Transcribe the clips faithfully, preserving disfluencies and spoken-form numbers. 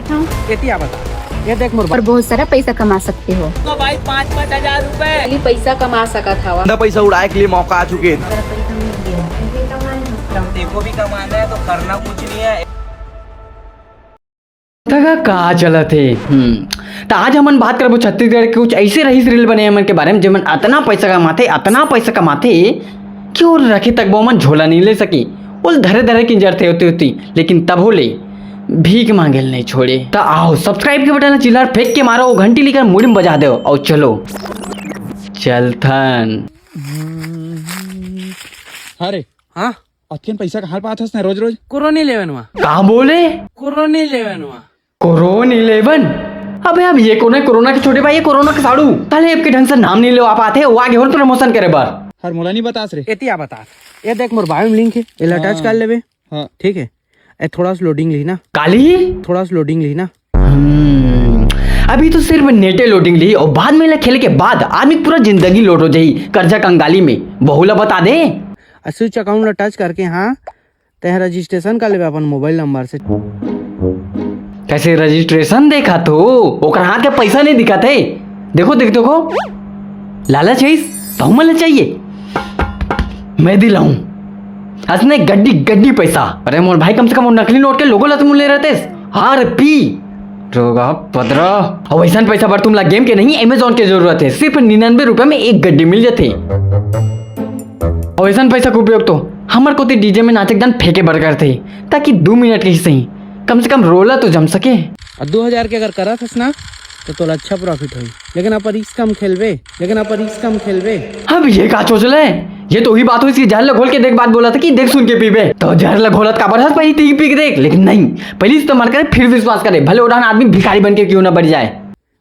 एती आ बता, ये देख मोर और बहुत सारा पैसा कमा सकते हो। तो भाई, पाँच पाँच हजार रुपए खाली पैसा कमा सकत हवा। धंधा पैसा उड़ाए के लिए मौका आ चुके हैं। देखो भी कमाना है तो करना कुछ नहीं है। तगा का चलत हे? हम्म, त आज हमन बात करबो छत्तीसगढ़ के कुछ ऐसे रईस रील बने हमन के बारे में, जेमन अतना पैसा कमाथे, अतना पैसा कमाथे कि ओला रखे तक वो मन झोला नहीं ले सके, ओला धरे धरे किंजरथे होती होती, लेकिन तभो ले भीख मांगे ल नहीं छोड़े। त आओ, subscribe के बटन ला चिल्लार फेंक के मारो, वो घंटी लेकर मुड़ी में बजा दो, और चलो चलथन। अरे हाँ, अतकेन पैसा कहाँ पात हस ना रोज रोज? कोरोना इलेवन मा। का बोले? कोरोना इलेवन मा। Corona eleven? अबे अब ये कौन है कोरोना के छोटे भाई, ये कोरोना के साड़ू? साले ऐप के ढंग से नाम नहीं लेवा पाते, वो आगे और प्रमोशन करे बर। हर मोला नहीं बतास रे। एती आ बता, ये देख मोर बायो में लिंक है, एला टच हाँ। कर लेबे। हाँ। ठीक है, ए थोड़ा सा लोडिंग ली ना। काली? थोड़ा सा लोडिंग ली ना। हम्म, अभी तो सिर्फ नेटे लोडिंग ली और बाद में एला खेले के बाद आदमी पूरा जिंदगी लोड हो जाई कर्जा कंगाली में। बहू ला बता दे। स्विच अकाउंट ला टच करके हाँ, तें रजिस्ट्रेशन कर लेबे अपन मोबाइल नंबर से। कैसे रजिस्ट्रेशन देखा तो ओकर हाथ के पैसा नहीं दिखत हे। देखो, देख, देखो, लालच है इस, तहु मन ला चाहिए, मैं दिलाऊं। असने गड्डी गड्डी पैसा। अरे मोर भाई, कम से कम वो नकली नोट के लोगो ला तो मुन ले रहते। आर पी रोगा पदरा। और वैसन पैसा बर तुमला गेम के नहीं, अमेजोन के जरूरत है। सिर्फ निन्यानवे रुपए में एक गड्डी मिल जाते। और वैसन पैसा के उपयोग तो हमर कोती डीजे में नाचे के दन फेंके बर करते, ताकि दो मिनट के ही सही, कम से कम रोला तो जम सके। और दो हजार के अगर करत हस ना, तो तोला अच्छा प्रॉफिट होई। लेकिन अपन रिस्क कम खेलबे, लेकिन अपन रिस्क कम खेलबे। अब ये का सोच ले? ये तो वही बात हो, इसकी जहर ला घोल के देख बात बोला था कि देख सुन के पीबे। तो जहर ला घोलत काबर हस, पहली तीन पी के देख। लेकिन नहीं, पहली से तो मन करे फिर विश्वास करे, भले उड़ान आदमी भिखारी बन के क्यों ना बढ़ जाए।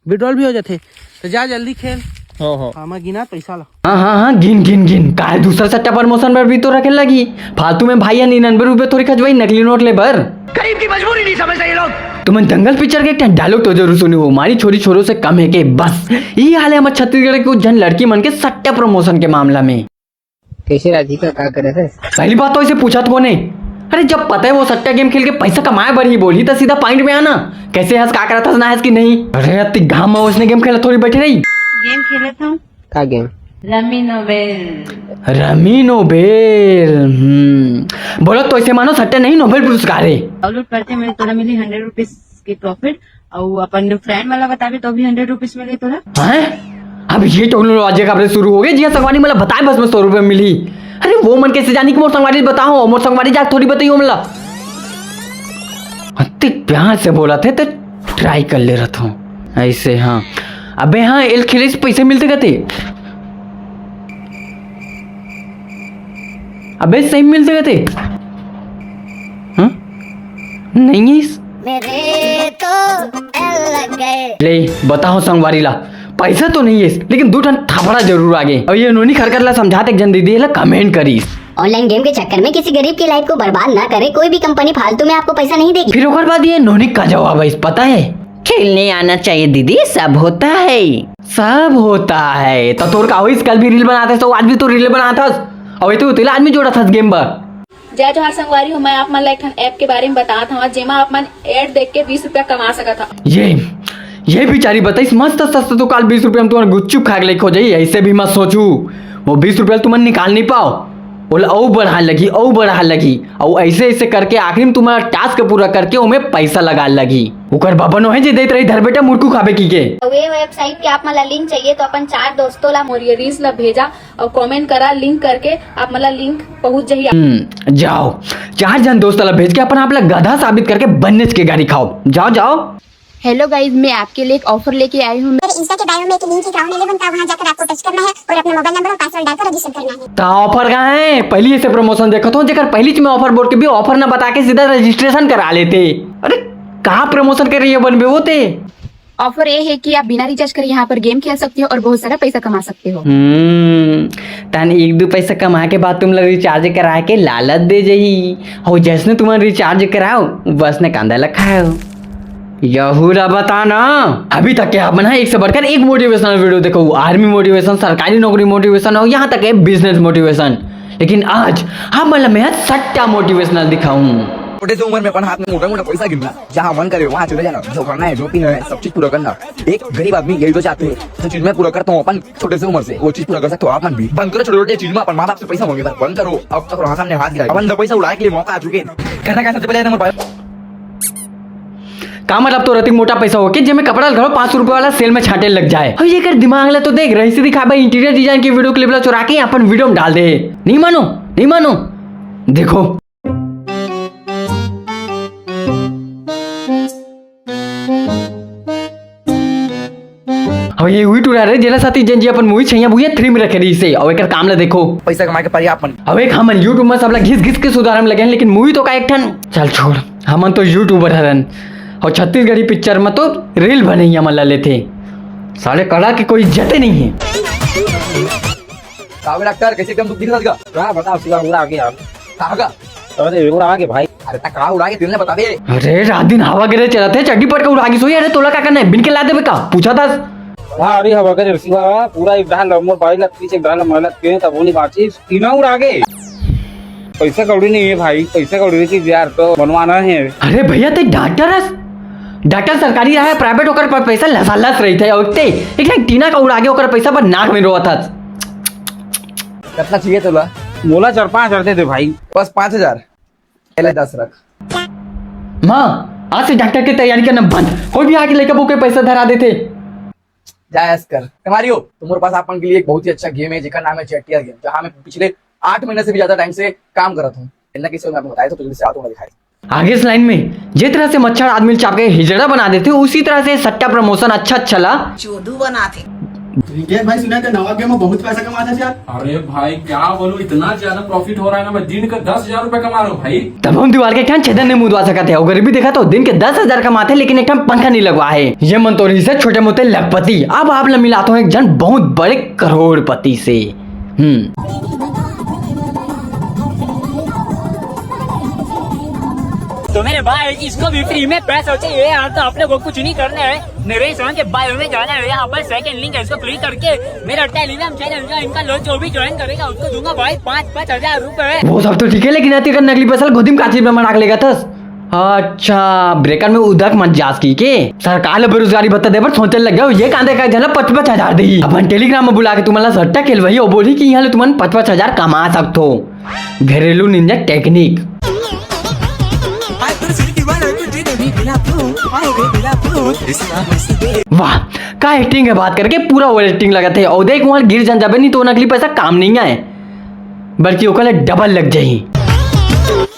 विड्रॉल भी हो जाते, तो जा जल्दी खेल। हो, हो। हाँ, मैं गिना पैसा ला। हाँ, हाँ, हाँ, गिन, गिन, गिन। काहे दूसरा सट्टा प्रमोशन पर भी तो रखे लगी? फालतू में भाई या निन्यानवे रुपए थोड़ी खजवाई नकली नोट ले बर। गरीब की मजबूरी नहीं समझते ये लोग। तुमन दंगल पिक्चर के एक ठन डायलॉग तो जरूर सुने हो, मारी छोरी छोरों से कम है के? बस यही हाल है हमर छत्तीसगढ़ के कुछ झन लड़की मन के सट्टा प्रमोशन के मामला में। कैसे राधिका का करे है? पहली बात तो इसे पूछा तो कोने। अरे जब पता है वो सट्टा गेम खेल के पैसा कमाए बर ही बोली तो सीधा पॉइंट में आना। कैसे हंस का करत हस ना हंस कि नहीं? अरे अति घाम में उसने गेम खेला थोड़ी बैठी रही। गेम खेलत हूँ। का game? Rummy Nobel. Rummy Nobel, हम्म। बोलो तो ऐसे मानो सट्टा नहीं, नोबेल पुरस्कार है। डाउनलोड करते में तोला मिली हंड्रेड रुपीज की प्रॉफिट, और अपन फ्रेंड वाला बताबे तो भी हंड्रेड रुपीज मिली तोला। हैं? अब ये टेक्नोलॉजी कब से शुरू हो गई? जिया संगवारी मला बताए बस में सौ रुपए मिली। अरे वो मन कैसे जानी कि मोर संगवारी बताओ, मोर संगवारी जाके थोड़ी बताइयो मला। अति प्यार से बोला थे तो ट्राई कर ले रहा था ऐसे। हाँ, अबे हाँ, एल खेले से पैसे मिलते कहते। अबे सही मिलते कहते। हाँ? नहीं है इस मेरे तो एल लग गए। ले बताओ संगवारी ला, पैसा तो नहीं है इस, लेकिन दो ठन थपड़ा जरूर आ गए। और ये नोनी खरकट ला समझाते एक जन दीदी ला कमेंट करी। ऑनलाइन गेम के चक्कर में किसी गरीब की लाइफ को बर्बाद ना करें। कोई भी कंपनी फालतू में आपको पैसा नहीं देगी। फिर ओकर बाद ये नोनी का जवाब है इस, पता है? खेलने आना चाहिए दीदी, सब होता है। सब होता है। तो तोर का होइस, कल भी रील बनाते तो आज भी तो रील बनाता। और तू तेला आदमी जोड़ा था गेम पर। जय जोहार संगवारी हो, मैं आप मन ला एक ठन ऐप के बारे में बतात हव, जेमा आप मन एड देख के बीस रुपया कमा सकत हव। ये, ये बिचारी बताइस, मस्त सस्ता तो काल बीस रुपया में तुम्हारा गुपचुप खा के लेके हो जाई। ऐसे भी मत सोचू, वो बीस रुपया तुमन निकाल नहीं पाओ, ओला अउ बढ़ा लगी, अउ बढ़ा लगी, अउ ऐसे ऐसे करके आखिरी में तुम्हारा टास्क पूरा करके ओमे पैसा लगा लगी। ओकर बाबा नो है जे देत रही धर बेटा मुरकू खाबे की के। अउ ये वेबसाइट के आप मन ला लिंक चाहिए तो अपन चार दोस्तों ला मोर ये रील्स ला भेजा और कमेंट करा, लिंक करके आप मन ला लिंक पहुंच जाही। हम्म, जाओ, चार जन दोस्त ला भेज के अपन आप ला गधा साबित करके बन्नेच के गारी खाओ। जाओ, जाओ। हेलो गाइस, मैं आपके लिए एक ऑफर लेके आई हूँ। मेरे इंस्टा के बायो में एक लिंक है, ग्राउंड इलेवन का, वहाँ जाकर आपको टच करना है और अपना मोबाइल नंबर और पासवर्ड डालकर रजिस्टर करना है। ता ऑफर कहाँ है? पहली से प्रमोशन देखत हो, जेकर पहली में ऑफर बोल के भी ऑफर ना बता के सीधा रजिस्ट्रेशन करा लेते। अरे कहाँ प्रमोशन कर रही है बनबे होते? ऑफर ये है कि आप बिना रिचार्ज करे यहाँ पर गेम खेल सकते हो और बहुत सारा पैसा कमा सकते हो। हम्म, तन एक दो पैसा कमा के बाद तुम लोग रिचार्ज करा के लालच दे जही। हो जैसने तुमन रिचार्ज कराओ, वैसने कांदा ला खाओ। यहू ला बता ना, अभी तक के आप मन ह एक से बढ़कर एक मोटिवेशनल वीडियो देखो, आर्मी मोटिवेशन, सरकारी नौकरी मोटिवेशन और यहाँ तक है बिजनेस मोटिवेशन। लेकिन आज हम मन ला मैं सट्टा मोटिवेशनल दिखाऊं। छोटे से उम्र में अपन हाथ में मोटा मोटा पैसा गिनना, जहाँ मन करे वहाँ चले जाना, जो करना है, जो पीना है, सब चीज पूरा करना। एक गरीब आदमी यही तो चाहते हैं, जो चीज मैं पूरा करता हूँ अपन छोटे से उम्र से, वो चीज पूरा कर सकते हो आप मन भी। बंद करो छोटे छोटे चीज में अपन माँ बाप से पैसा मांगे, बंद करो। अब तक वहाँ सामने हाथ गिरा, अपन दो पैसा उड़ाए के लिए मौका आ चुके हैं। कहना क्या, सबसे पहले नंबर बायो। का मतलब तो रतिक मोटा पैसा होके जेमे कपड़ा घलो पाँच सौ रुपए वाला सेल में छांटे लग जाए। और ये कर दिमाग ला तो देख, रही से दिखाबे इंटीरियर डिजाइन की वीडियो क्लिप ला चुरा के अपन वीडियो में डाल दे। नहीं मानो, नहीं मानो, देखो। अब ये उही टूरा रे, जेला साथी जेन जी अपन मूवी छैया भुइया थ्री में रखे रहिस हे, अउ एकर काम ला देखो। पैसा कमाए के परी आप मन। अब एक हमन YouTube में सबला घिस घिस के सुधारे में लगे हैं, लेकिन मूवी तो का एक ठन। चल छोड़, हमन तो यूट्यूबर हरन, अउ छत्तीसगढ़ी पिक्चर में तो रील बनैया मन ला लेथे। साले कला के कोई इज्जते नहीं है। का बे डॉक्टर, कैसे एकदम दुख दिखत गा? का बताओ, सिवा उड़ा आगे यार। कहाँ का? अरे, उड़ा आगे भाई। अरे, ता का उड़ा के तेल ने बता दे। अरे, रात दिन हवा गिरे चलत हे, चड्डी पट के उड़ा गिस होही। अरे, तोला का करना है? बिन के ला देबे का? पूछा दस। हाँ, अरे, हवा गिरे सिवा, पूरा एक डाल मोर बाई ला पीछे, एक डाल महिला के, तब वो नहीं बाची, तीनों उड़ा गे। पैसा कौड़ी नहीं है भाई, पैसा कौड़ी की यार तो बनवाना है। अरे भैया, ते डॉक्टर हस? डॉक्टर सरकारी रहे, प्राइवेट होकर पर पैसा लसालस रही थे, और ते एक लाख टीना का उड़ा के ओकर पैसा पर नाक में रोवत हस। कितना चाहिए तोला? मोला चार पाँच हजार दे दे भाई। बस पाँच हजार? पहले दस रख। माँ, आज से डॉक्टर की तैयारी करना बंद। कोई भी आके लेकर बुक के पैसा धरा देते। जा ऐस कर। तुम्हारी हो, तुम्हारे पास आप मन के लिए एक बहुत ही अच्छा गेम है, जेकर नाम है चेटिया गेम, जहाँ मैं पिछले आठ महीने से भी ज्यादा टाइम से काम कर रहा हूँ। खेलना किसी में आपको बताया, तो तुझे से आता हूँ, मैं दिखाई। आगे इस लाइन में जिस तरह से मच्छर आदमी चाप के हिजड़ा बना देते, उसी तरह से सट्टा प्रमोशन अच्छा चला। चोदू बनाते। रिकेश भाई, सुना था नवा गेम में बहुत पैसा कमाता था यार। अरे भाई, क्या बोलूं, इतना ज्यादा प्रॉफिट हो रहा है ना, मैं दिन का दस हजार रुपए कमा रहा हूँ भाई। तब हम दीवार के ठन छेदन नहीं मुदवा सकते, अउ गरीबी देखा तो दिन के दस हजार कमाते, लेकिन एक ठन पंखा नहीं लगवा है। ये मन तो रही से छोटे मोटे लखपति। अब आप ला मिलाता हूँ एक जन बहुत बड़े करोड़पति से। हम्म। तो मेरे भाई, इसको भी फ्री में पैसा चाहिए यार, तो आप लोगों को कुछ नहीं करना है। नरेश रावण के बायो में जाना है, यहाँ पर सेकंड लिंक है, इसको क्लिक करके मेरा टेलीग्राम चैनल जो इनका लोग जो भी ज्वाइन करेगा उसको दूंगा भाई पाँच पाँच हजार रुपए। वो सब तो ठीक है, लेकिन अगर नकली पैसा गोदी में काची में मना के लेगा थस। अच्छा, ब्रेकर में उदक मत जास की के? सरकार ले बेरोजगारी भत्ता दे बर सोचने लग गया, ये कांदे का जना पच पच हजार दे। अपन टेलीग्राम में बुला के तुमन ला सट्टा खेलवाही और बोली कि यहाँ ले तुमन पच पच हजार कमा सकथो। घरेलू निंजा टेक्निक। वाह, का एक्टिंग है, बात करके पूरा ओवर एक्टिंग लगत है। और देख, वहाँ गिर जन जाबे, नहीं तो नकली पैसा काम नहीं आए, बल्कि ओकर ले डबल लग जाही।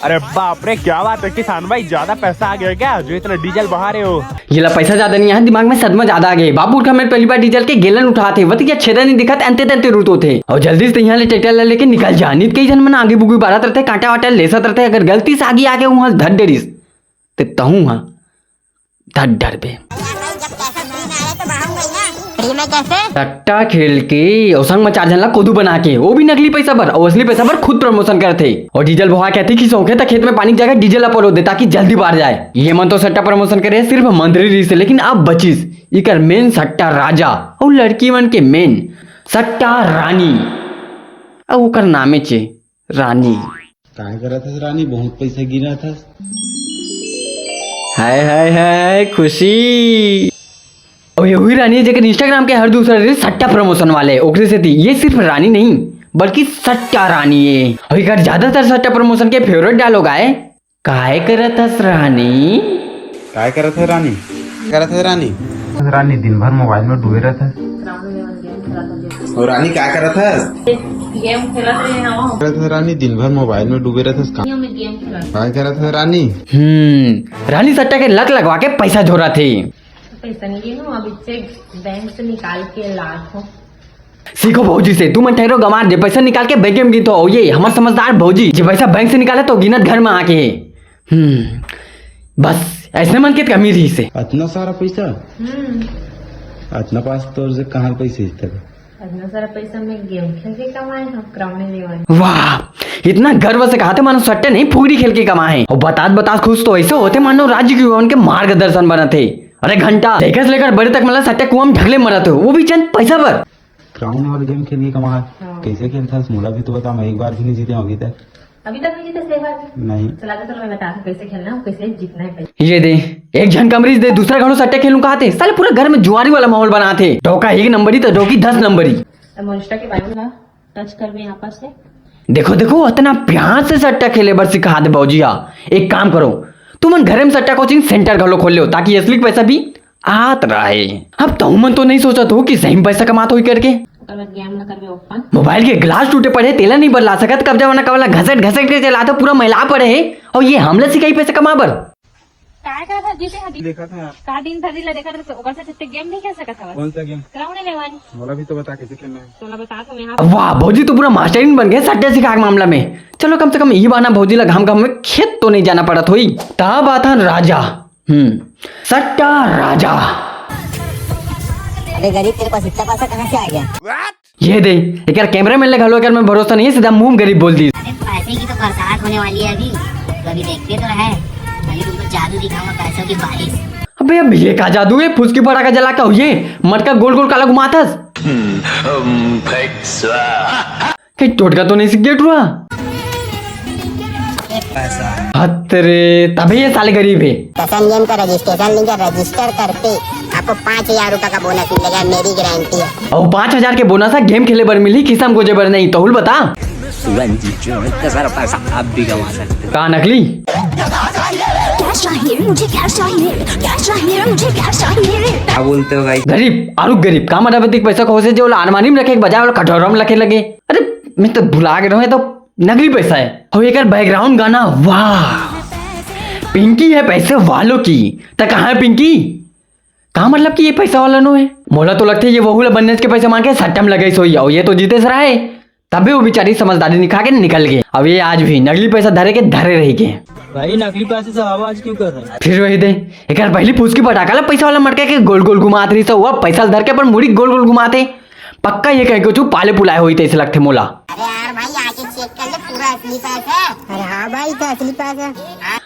अरे बाप रे, क्या बात है किसान भाई, ज्यादा पैसा आ गया क्या, जो इतना डीजल बहा रहे हो? ये ला पैसा ज्यादा नहीं है, दिमाग में सदमा ज्यादा आ गया। बाबू उठा, मैं पहली बार डीजल के गैलन उठाते, वती क्या छेदा नहीं दिखत, अंते तंते रुत होते। और जल्दी से यहाँ ले ट्रैक्टर ला लेके निकल जा, नित कई जन मन आगी बुगी बारत रहते, कांटा वाटा लेसत रहते, अगर गलती से आगी आगे वहाँ धर डरिस, ते तहूँ हाँ धर डरबे। सट्टा खेल के अउ संग म चार झन ला कोदू बना के, वो भी नकली पैसा बर अउ असली पैसा बर खुद प्रमोशन करथे। अउ डीजल बोहा कहथे कि सौंखे त खेत में पानी के जगह डीजल ला परो दे, ताकि जल्दी बार जाए। ये मन तो सट्टा प्रमोशन करे सिर्फ मंत्री रहिस हे, लेकिन अब बचिस इकर मेन सट्टा राजा अउ लड़की मन के मेन सट्टा रानी। अउ ओकर नामे चे रानी। काय करत हस रानी, बहुत पैसा गिनत हस। हाय, हाय, हाय, खुशी। अउ ये हुई रानी, जेकर Instagram के हर दूसरा रील सट्टा प्रमोशन वाले, ओकरे सेती ये सिर्फ रानी नहीं, बल्कि सट्टा रानी है। अउ एकर ज्यादातर सट्टा प्रमोशन के फेवरेट डायलॉग आए, "काय करत हस रानी?" काय करत है रानी? करत है रानी? रानी दिन भर मोबाइल में डूबे रहत है। और रानी क्या करत है? गेम खेलत रहे हैं। करत है रानी, दिन भर मोबाइल में डूबे रहत है। गेम खेलत। काय करत है रानी? हम्म, रानी सट्टा के लत लगवा के पैसा झोरत हे। पैसा नहीं गिनू, अब इसे बैंक से निकाल के लात हो। सीखो भौजी से, तुमन ठहरो गंवार, जे पैसा निकाल के बैंक में गिनत हो, ये हमर समझदार भौजी, जे पैसा बैंक से निकाले तो गिनत घर में आके। हम्म, बस ऐसने मन के कमी रहिस हे। अतना सारा पैसा? हम्म। अतना पास तोर से कहाँ पैसा इतना? अतना सारा पैसा मैं गेम खेल के कमाए हूँ, क्राउन इलेवन। वाह, इतना गर्व से कहाथे मानो सट्टे नहीं, फुगड़ी खेल के कमाए। अउ बतात बतात खुश तो ऐसे होथे मानो राज्य के युवाओं के मार्गदर्शन बनत हे। अरे घंटा, लइका से लेकर बड़े तक मतलब सट्टे कुआं में ढकले मरत हो, वो भी चंद पैसा बर। क्राउन वाला गेम खेल के कमाए। हाँ। कैसे खेलथस? मोला भी तो बता, मैं एक बार भी नहीं जीते अभी तक। अभी तक नहीं जीते, सही बात। नहीं। चला तो चलो, मैं बताता हूँ कैसे खेलना है, कैसे जीतना है। ये दे, एक झन कमरीज दे, दूसरा घलो सट्टा खेलूं कहाथे। साले पूरा घर में जुआरी वाला माहौल बनाथे। डौका एक नंबरी तो डौकी दस नंबरी। अब मनुष्य के बारे में टच कर में यहाँ पर से। देखो, देखो, इतना प्यार से सट्टा खेले बर सिखा दे भौजी हा। एक काम करो, तुमन घरे में सट्टा कोचिंग सेंटर घलो खोल लो, ताकि असली पैसा भी आत रहे। अब तुमन तो नहीं सोचत हो कि सही में पैसा कमात होई करके। ओकर बाद गेम ला करबे ओपन। मोबाइल के ग्लास टूटे पड़े, तेला नहीं बदला सकत, कब जमाना कब ला घसट घसट के चलाते, पूरा मैला पड़े है, और ये हमला सिखाई पैसा कमा बर। काय करत हस जीते हदी? देखत हंव। का दिन भर ला देखत हस, ओकर साथ ते गेम नहीं खेल सकत हवस? कौन सा गेम? Ground eleven. मोला भी तो बता कैसे खेलना है। तोला बता तो मैं। वाह, भौजी तो पूरा मास्टरिन बन गए सट्टा सिखा के मामला में। चलो, कम से कम यही बहाना भौजी ला घाम घाम में खेत तो नहीं जाना पड़त होई। तब आथन राजा। हम्म, सट्टा राजा। अबे गरीब, तेरे पास इतना पैसा कहाँ से आ गया? ये दे, एकर कैमरामैन ले घलो एकर में भरोसा नहीं है, सीधा मुंह में गरीब बोल दी। अरे, पैसे की तो बरसात होने वाली है अभी, तो अभी देखते तो रहे, अभी तुमको जादू दिखाऊंगा, पैसों की बारिश। अबे, अब ये का जादू है? फुसकी फटाका जला का हुई है, मटका गोल गोल काला घुमाथस। कहीं टोटका तो नहीं सीख गया टुरा? हत रे, तभी ये साले गरीब है। कसन गेम का रजिस्ट्रेशन लिंक है, रजिस्टर करते आपको पाँच हजार रुपए का बोनस मिलेगा, मेरी गारंटी है। और पाँच हजार के बोनस है, गेम खेले बर मिली, किसम गोजे बर नहीं, तहुल बता। तुरंत जीत लो, इतना सारा पैसा आप भी कमा सकते हो। का नकली? कैश चाहिए मुझे, कैश चाहिए, कैश चाहिए मुझे, कैश चाहिए। क्या बोलते हो भाई? गरीब, आरु गरीब, का मतलब है, देख पैसा खोसे जो वाला अलमारी में रखे, बजाय वाला कटोरा में रखे लगे। अरे, मैं तो भुला के रहूं, ये तो नकली पैसा है। और एकर बैकग्राउंड गाना, वाह, पिंकी है पैसे वालों की। त कहाँ है पिंकी? का मतलब कि ये पैसा वाला नो है? मोला तो लगथे ये वहू ला बन्नेच के पैसा मांग के सट्टा में लगाइस होही, और ये तो जीतेस रहे, तबे वो बेचारी समझदारी दिखा के निकल गए। अब ये आज भी नकली पैसा धरे के धरे रही के। भाई, नकली पैसे से आवाज क्यों कर रहे हैं? फिर वही दे, एकर पहली फुसकी पटाका ला पैसा वाला मटका के गोल गोल घुमात रही, सब वो पैसा धर के अपन मुड़ी गोल गोल घुमाते। पक्का ये कह के तू पाले पुलाए होई तैसे लगथे मोला। अरे यार भाई, आके चेक कर ले, पूरा असली पैसा है। अरे हाँ भाई, तो असली पैसा है।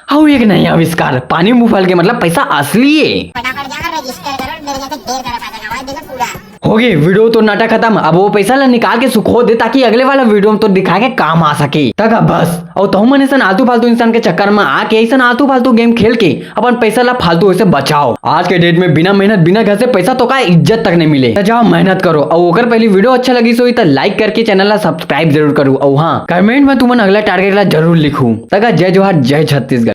हाउ, एक नया आविष्कार, पानी में उफल के मतलब पैसा असली है। फटाफट जाकर रजिस्टर करो, मेरे जैसे ढेर सारा पैसा कमाओ, देखो पूरा। हो गए वीडियो तो नाटक खत्म। अब वो पैसा ला निकाल के सुखो दे, ताकि अगले वाला वीडियो में तो दिखा के काम आ सके। तक अब बस, और तहु मन ऐसन आलतू फालतू इंसान के चक्कर में आके ऐसन आलतू फालतू गेम खेल के अपन पैसा ला फालतू से बचाओ। आज के डेट में बिना मेहनत, बिना घर से पैसा तो का इज्जत तक नहीं मिले। त जाओ मेहनत करो, और ओकर पहली वीडियो अच्छा लगी सोई त लाइक करके चैनल ला सब्सक्राइब जरूर करू। और हाँ, कमेंट में तुमन अगला टारगेट ला जरूर लिखू। तक जय जोहार, जय छत्तीसगढ़।